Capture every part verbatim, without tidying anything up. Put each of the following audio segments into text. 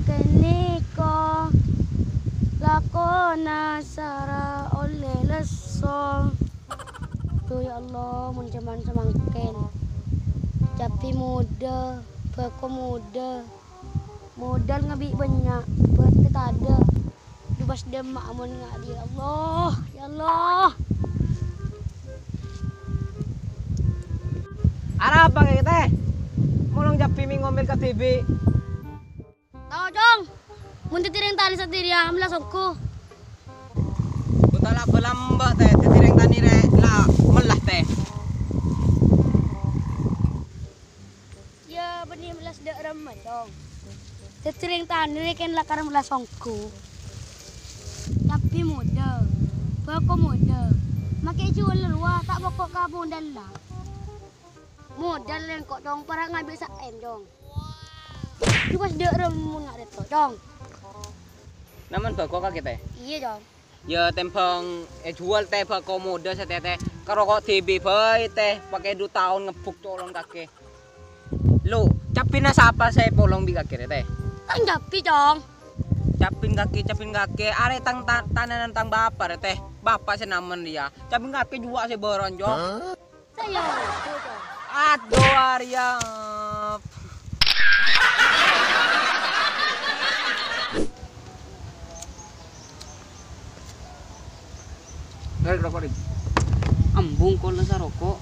Kènèko lakona sara ollè lesso. Duh, ya Allah, mon jhâman samangkèn. Cabbhi modâ, bhâko modâ. Modal ngabi' bânnya', bâtè tadâ'. Dubâs dâmma' mon ngadi', ya Allah, ya Allah. Arapa kèya, Tè? Molong cabbhi mè' ngomel ka dhibi'. Tao, Cong. Mon dhâddhi rèng tanè satèya, mella songko. Buta la balamba, Tè. Dhâddhi rèng tanè rè la mella, Tè. Iyâ, bânnè mella dâ' remma, Cong. Dhâddhi rèng tanè rè kèng lakar mella songko. Cabbhi modâ, bhâko modâ. Makè juwâl rowa, ta' poko' ka modalla. Modal rèng ko', Cong, para' ngabi' sa'èm, Cong. Dubâs dâ' remma mon ngadi' to, Cong. Namen bhâko kakè, Tè? Iyâ, Cong. Iyâ, tèmbhâng èjuwâl, Tè, bhâko modâ satèya, Tè. Karo ko' dhibi' bhâi, Tè, pakè du taon ngebbhuk colon kakè. Lo, cabbhina sapa sè polong bi' kakè rè, Tè? Tang cabbhi, Cong. Cabbhin kakè, cabbhin kakè. Arè tang ta-, tanana tang bapa' rè, Tè. Bapa' sè namen rèya. Cabbhin kakè juwâ' sè bârân, Cong. Hah? Saya itu, Cong. Aduh, Arya. Rèk, roko', Rèk. Ambu engko' la saroko'.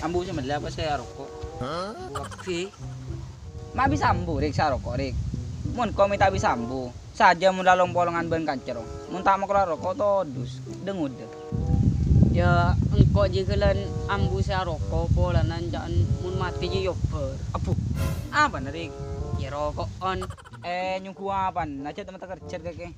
Ambu sè mella apa sè aroko'? Hah? Ambu kabbhi. Ma' bisa ambu, Rèk, saroko', Rèk. Mon engko' mè' ta' bisa ambu, sajâ mon la long-polongan bân kanca, ro. Mon ta' makola roko' todus, dângodâ. Yâ, engko' jiyâ ghellâ' ambu sè aroko' polana enca'na mon matè jiyâ èobbhâr. Abbhu, apana, Rèk? Yâ, roko'an. Eh, nyongghu apana? Ajâ' temmatta kerjâ kakè.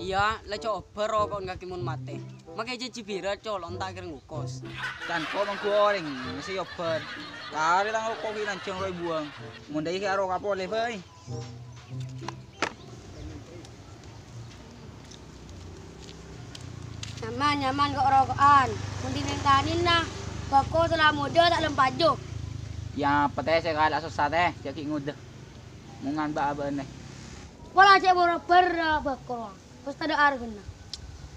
Iyâ, la jhâ' obbhâr roko'an kakè mon matè. Makè jhâjhi bhirâ colo'na ta' kèra ngokos. Can ko' mangghu orèng sè èobbhâr. Karè tang roko' ghi' lanjhâng rowa èbuwâng. Mon dhâ' iyâ ghi' aroko'a polè bhâi. Nyaman, nyaman ko' roko'an. Mon dhimèn tanèna, bhâko sè la modâ ta' lem paju. Yâ, apa, Tè, sè kala' sossa, Tè, jhâ' ghi' ngodâ. Mon ngambâ' abâ'na. Pola cè' boro-boro bhâko. Pas tadâ' arghâna.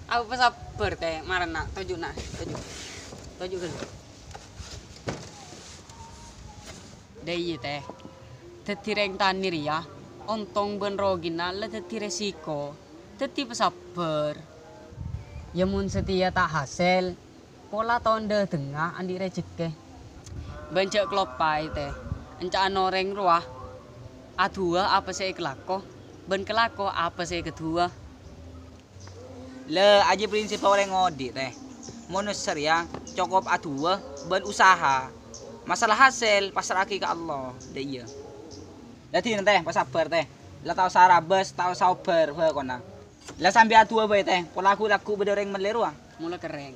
Apa sabbhâr, Tè, marèna, toju', na', toju'. Toju' ghâllu. Dhâ' iyâ, Tè. Dhâddhi rèng tanè rèya, ontong bân rogina la dhâddhi resiko. Dhâddhi pasabbhâr. Yâ, mon satèya ta' hasèl, pola taon dhâtengnga andi' rejhekkè. Bân jhâ' kaloppaè, Tè, enca'na orèng rowa adu'a apa sè èkalako, bân kalako apa sè èkadu'a. La, ajiyâ prinsip orèng odi', Tè. Manossa rèya cokop adu'a bân usaha. Masalah hasèl, pasra'aghi ka Allah. Dhâ' iyâ. Dhâddhi, Tè, pasabbhâr, Tè. La ta' osa rabâs, ta' osa obbhâr bhâkona. La sambi adu'a bhâi, Tè. Pola ghu-lagghu bâdâ orèng mellè rowa. Mola kerrèng.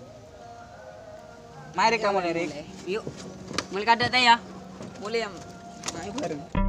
Maè, Rèk, ta' molè, Rèk. Yu. Molè kadâ', Tè, yâ. Molè, yâ. Maè bhâreng.